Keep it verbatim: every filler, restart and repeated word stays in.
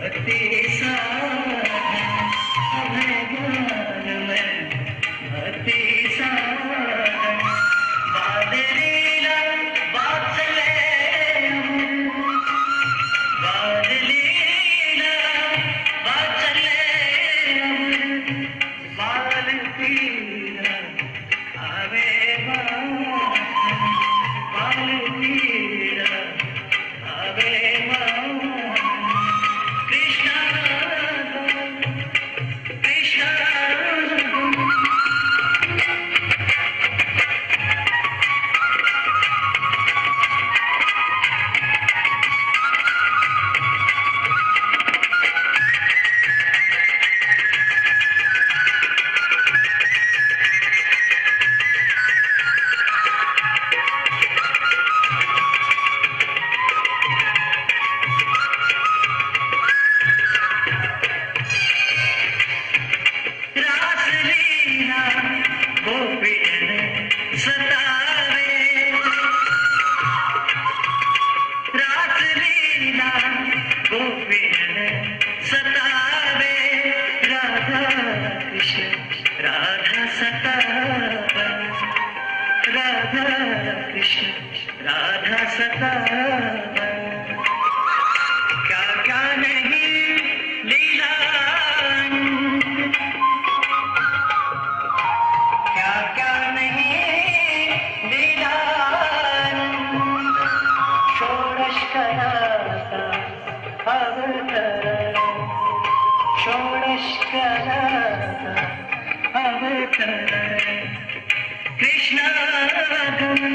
भक्ति साधन, हमें ज्ञान में भक्ति साधन। बाल लीला, वात्सल्य अमर। बाल लीला, वात्सल्य अमर। बाल पीड़ा आवे माँ, बाल पीड़ा आवे माँ। कृष्णा, कृष्णा। रासलीला गोपियन सतावे। रासलीला गोपियन सतावे। राधा कृष्ण, राधा सतावे। राधा कृष्ण, राधा सतावे। क्या क्या नहीं लीला, क्या क्या नहीं लीला। षोडश कलासा अवतार, षोडश कलासा अवतार। कृष्णागमन,